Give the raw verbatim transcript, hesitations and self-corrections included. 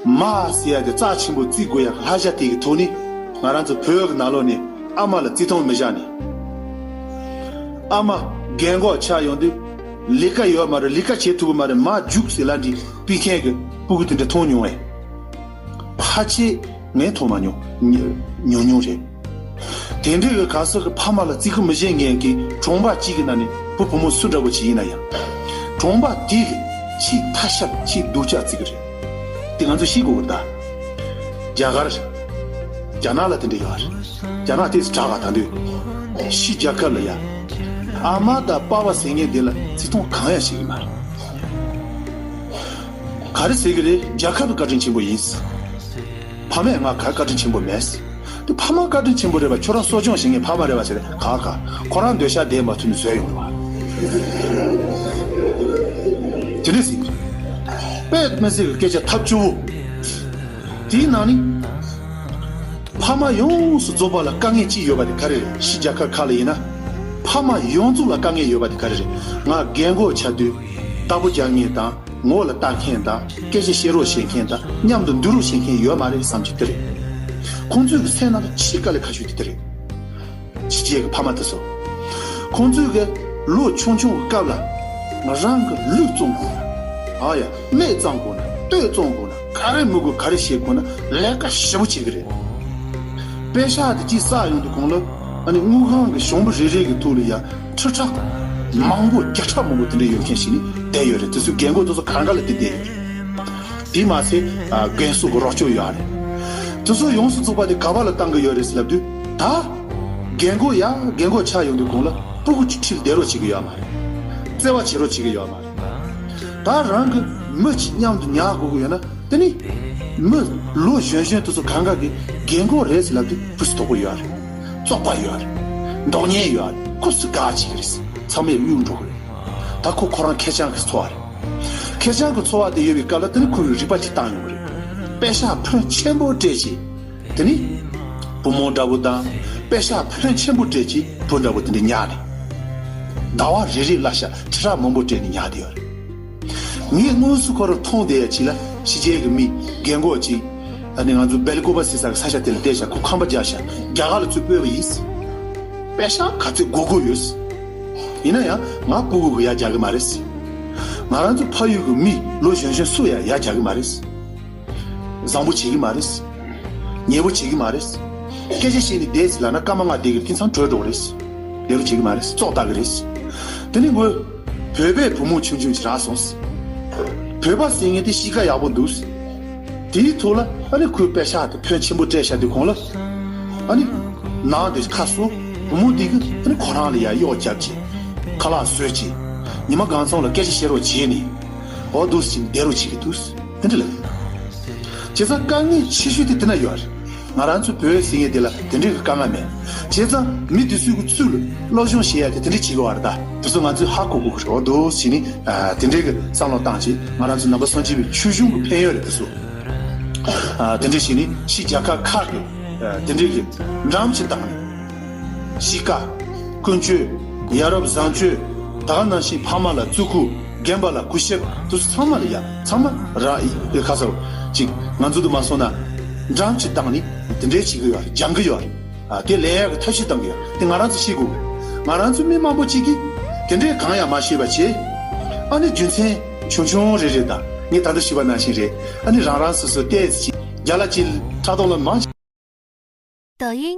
མ་ཟེར་ཡ་དེ་རྩ་ཆེན་པོ་བརྩི་དགོས་ཡ་ལྷ་བྱ་དེ་གི་ཐོག་ནས་ང་རང་ཚོ་བོད་ཀྱི་ནང་ལོགས་ནས་ཨ་མ་ལ་བརྩི་མཐོང་མི་བཞག་ནས། ཨ་མ་རྒན་གོག་ཆགས་ཡོང་དུས་ལས་ཀ་ཡོད་མ་རེད། ལས་ཀ་བྱེད་ཐུབ་ཀྱི་མ་རེད། མ་རྒྱུགས་ཟེར་ལབ་འདི་སྤུ་གུ་དེ་འདྲ་མཐོང་མྱོང་བས། ཕལ་ཆེར་ངས་མཐོང་མ་མྱོང་། ཉུང་ཉུང་རེད། དེ་འདྲའི་གི་ག་ས་གི་ཕ་མ་ལ་བརྩི་བཀུར་མི་བྱེད་མཁན་གྱི་གྲོང་པ་གཅིག་གི་ནང་ནས་བུ་བུ་མོ་སུ་འདྲ་བོ་ཅིག་ཡིན་ན་ཡང་། གྲོང་པ་དེ་གི་ཆེས་ཐ་ཤལ་ཆེས་སྡུག་ཅག་བརྩི་གི་རེད། དེ་ང་ཚོ་ཤེས་དགོས་གི་རེད་ད། རྒྱ་གར། རྒྱ་ནག་ལ་དེ་འདྲ་ཡོད་རེད། རྒྱ་ནག་དེ་དྲག་ག་ད་འདོད། ཕྱི་རྒྱལ་ཁབ་ལ་ཡ། ཨ་མ་དང་པ་ཕ་ཟེར་མཁན་དེ་ལ་བརྩི་མཐོང་གང་ཡང་བྱེད་གི་མ་རེད། ག་རེ་ཟེར་གི་རེད། རྒྱལ་ཁབ་ཀྱི་བཀའ་དྲིན་ཆེན་པོ་ཡིན། ཕ་མས་ང་ག་བཀའ་དྲིན་ཆེན་པོ་མེད། དེ་ཕ་མ་བཀའ་དྲིན་ཆེན་པོ་རེད་པ། ཁྱོད་རང་གསོ་སྐྱོང་བྱེད་མཁན་ཕ་མ་རེད་པ་ཟེར་ག་ག་ཁོ་རང་འདོད་ཆགས་བསྡད་མ་ཐུབ་ནས་བཟོས་ཡོང་རེད་པ། དེ་འདྲ་ཟེར་གི་རེད། དཔེ་མི་སྲིད་གི་སྐད་ཆ་ཐབས་སྐྱོ་བོ། དེའི་ནང་ནས་ཕ་མ་ཡོངས་སུ་རྫོགས་པ་ལ་དཀའ་ངལ་གཅིག་ཡོད་པ་དེ་ག་རེ་རེད། ཕྱི་རྒྱལ་ཁབ་ཁག་ལ་ཡིན་ན་ཕ་མ་ཡོངས་རྫོགས་ལ་དཀའ་ངལ་ཡོད་པ་དེ་ག་རེ་རེད། ང་རྒན་གོག་ཆགས་དུས་བདག་པོ་རྒྱག་མཁན་དང་ངོ་ལ་ལྟ་མཁན་དང་སྐད་ཆ་བཤད་རོགས་བྱེད་མཁན་དང་མཉམ་དུ་འདུག་རོགས་བྱེད་མཁན་ཡོད་མ་རེད་བསམ་གྱི་དེ་རེད། ཁོང་ཚོའི་གི་སེམས་ནང་ལ་ཆེས་དཀའ་ལས་ཁག་ཤོས་དེ་དེ་རེད། ཕྱི་རྒྱལ་གྱི་ཕ་མ་དེ་ཚོ། ཁོང་ཚོས་གི་ལོ་ཆུང་ཆུང་གི་སྐབས་ལ་ང་རང་གི་ལུས་བཙོང་དགོས་ན། ཨ་ཡ། སྨད་བཙོང་དགོས་ན། སྟོད་བཙོང་དགོས་ན། ག་རེ་མི་དགོས་ག་རེ་བྱེད་དགོས་ན་ལས་ཀ་ཞེ་པོ་བྱེད་གི་རེད། པེ་ཤག་དེ་གཅིག་བསགས་ཡོང་དུས་གོང་ལ་ཨ་ནི་དངུལ་ཁང་གི་ཞོང་པ་རེ་རེ་གི་ཐོག་ལ་ཡ་ཁྲི་ཕྲག་མང་པོ་བརྒྱ་ཕྲག་མང་པོ་དེ་འདྲ་ཡོད་མཁན་ཞིག་ནི་བསྡད་ཡོད་རེད། དེ་ཚོའི་རྒན་གོག་དེ་ཚོ་གང་ག་ལ་དེ་བསྡད་ཡོད་རེད། དེ་མ་ཚད་ཨ་རྒན་གསོ་གི་རོགས་སྐྱོར་ཡོད་རེད། དེ་ཚོ་ཡོངས་སུ་རྫོགས་པ་དེ་ག་པ་ལ་བཏང་གི་ཡོད་རེད་ཟེར་ལབ་དུས་ད་རྒན་གོག་ཡ་རྒན་གོག་ཆགས་ཡོང་དུས་གོང་ལ་སྤུ་གུ་གཅིག་ཁྲིད་བསྡད་རོགས་བྱེད་གི་ཡོད་མ་རེད། བརྩེ་བ་བྱེད་རོགས་བྱེད་གི་ཡོད་མ་རེད། ད་རང་གི་མི་གཅིག་མཉམ་དུ་ཉར་དགོས་གི་ཡོད་ན་དེ་ནི་མི་ལོ་གཞོན་གཞོན་དེ་ཚོ་གང་ག་གི་རྒན་གོག་རེད་ཟེར་ལབ་དུས་སྤུ་སུ་དོག་པོ་ཡོད་རེད། བཙོག་པ་ཡོད་རེད། མདོག་ཉེས་ཡོད་རེད། ཁོ་སུ་དགའ་བྱེད་གི་རེད། ཚང་མས་གཡུག་འགྲོ་གི་རེད། ད་ཁོ་ཁོ་རང་ཁེར་རྐྱང་གི་འཚོ་བ་རེད། ཁེར་རྐྱང་གི་འཚོ་བ་དེ་ཡོད་པའི་སྐབས་ལ་དེ་ནི་ཁོ་རང་རིག་པ་ཅིག་བཏང་ཡོང་གི་རེད། པེ་ཤག་ཕོན་ཆེན་པོ་སྤྲད་ཅིག་དེ་ནི་བུ་མོ་འདྲ་བོ་དང་པེ་ཤག་ཕོན་ཆེན་པོ་སྤྲད་ཅིག་བུ་འདྲ་བོ་དེ་འདྲ་ཉར་ནས། ཟླ་བ་རེ་རེ་ལ་ཤ་ཁྲི་ཕྲག་མང་པོ་སྤྲད་ནས་ཉར་བསྡད་ཡོད་རེད། ངས་དངོས་སུ་ཁོ་རང་མཐོང་བསྡད་ཡ་ཅིག་ལ་ཕྱི་རྒྱལ་གྱི་མི་རྒན་གོག་ཅིག་ཨ་ནི་ང་ཚོ་སྦེལ་ཀོབ་ཟེར་ས་གི་ས་ཆ་དེ་ལ་བསྡད་ཤག་ཁོ་ཁང་པ་རྒྱག་ཤག་རྒྱ་གར་ལ་ཚུར་སྤོས་པ་ཡིན། པེ་ཤག་ག་ཚོད་དགོས་དགོས་ཡོད། ཡིན་ན་ཡང་ང་སྤུ་གུ་གི་ཡ་རྒྱག་གི་མ་རེད། ང་རང་ཚོ་ཕ་ཡུལ་གྱི་མི་ལོ་གཞོན་གཞོན་སུ་ཡ་ཡ་རྒྱག་གི་མ་རེད། བཟང་པོ་བྱེད་ཀྱི་མ་རེད། ཉེས་པོ་བྱེད་ཀྱི་མ་རེད། སྐད་ཆ་བཤད་ནས་བསྡད་ཟེར་ལབ་ན་སྐར་མ་ལྔ་བསྡད་ཀྱི་དེ་ཚང་བྲོས་འགྲོ་གི་རེད། བསྡད་རོགས་བྱེད་ཀྱི་མ་རེད། བཙོག་ལྟ་གི་རེད། དེ་ནི་ངོས་བོད་པའི་བུ་མོ་ཆུང་ཆུང་ཅིག་རག་སོང་། བོད་པ་ཟེར་མཁན་དེ་གཤིས་ཀ་ཡག་པོ་འདུག་དེའི་ཐོག་ལ་ཨ་ནི་ཁོས་པེ་ཤག་དེ་ཕོན་ཆེན་པོ་སྤྲད་བཞག་དུས་གོང་ལ། ཨ་ནི་ནང་དེ་ཁ་གསོ། བུ་མོ་དེ་གི་ཨ་ནི་ཁོ་རང་ལ་ཡ་གཡོག་རྒྱབ་ཅིག་ཁ་ལག་བཟོས་ཅིག་ཉི་མ་གང་ཚང་ལ་སྐད་ཆ་བཤད་རོགས་བྱས་ནས། འོ་འདུག་སེ་བྱས་ནས་བསྡད་རོགས་བྱེད་ཀྱི་འདུག་དེ་འདྲ་ལབ། བྱས་ཙང་དཀའ་ངལ་ཆེ་ཤོས་དེ་དེ་ན་ཡོད་རེད། ང་རང་ཚོ་བོད་ཟེར་མཁན་དེ་ལ་དེ་འདྲའི་གི་དཀའ་ངལ་མེད། བྱས་ཙང་མི་དེ་ཚོའི་གི་ཚུལ་ལ་སློབ་སྦྱོང་བྱེད་ཡ་དེ་དེ་འདྲ་བྱེད་དགོས་པ་རེད་ད། དེ་ཚོ་ང་ཚོས་ཧ་གོ་དགོས་ཀྱི་རེད། འོ་འདུག་སེ་བྱས་ནས་ཨ་དེ་འདྲའི་གི་བསམ་བློ་བཏང་བྱས། ང་རང་ཚོ་ནང་པ་སངས་རྒྱས་པའི་ཆོས་གཞུང་གི་ཕན་ཡོན་རེད་དེ་ཚོ། ཨ་དེ་འདྲ་བྱས་ནས་ཕྱི་རྒྱལ་ཁབ་ཁག་གི་ཨ་དེ་འདྲའི་གི་འགྲམ་ཅིག་བཏང་ནས། གཤིས་ཀ། ཀུན་སྤྱོད། ཡ་རབས་བཟང་སྤྱོད། ད་ག་ནང་བཞིན་ཕ་མ་ལ་བརྩི་བཀུར། རྒན་པ་ལ་གུས་ཞབས། དེ་ཚོ་ཚང་མ་ལ་ཡ་ཚང་མ་ར་ཡི་ཁ་སོ་ཅིག་ང་ཚོ་དུ་མ་སོང་ན་འགྲམ་ཅིག་བཏང་ནས་དེ་འདྲའི་བྱེད་ཀྱི་ཡོད་རེད། སྦྱང་གི་ཡོད་རེད། ཨ་དེ་ལས་ཡག་གི་ཐབས་ཤེས་བཏང་གི་ཡོད་རེད། དེ་ང་རང་ཚོ་ཤེས་དགོས། ང་རང་ཚོ་མི་མང་པོ་ཅིག་གིས་དེ་འདྲའི་གང་ཡང་མ་ཤེས་པ་བྱས། ཨ་ནི་རྒྱུ་མཚན་ཆུང་ཆུང་རེ་རེ་དང་ངས་ད་ལྟ་ཞུས་པ་ནང་བཞིན་རེད། ཨ་ནི་རང་རང་སོ་སོ་ཏོག་ཙམ་ཅིག་རྒྱ་ལ་ཅིག་ཕྲག་དོག་ལ་མང་། 抖音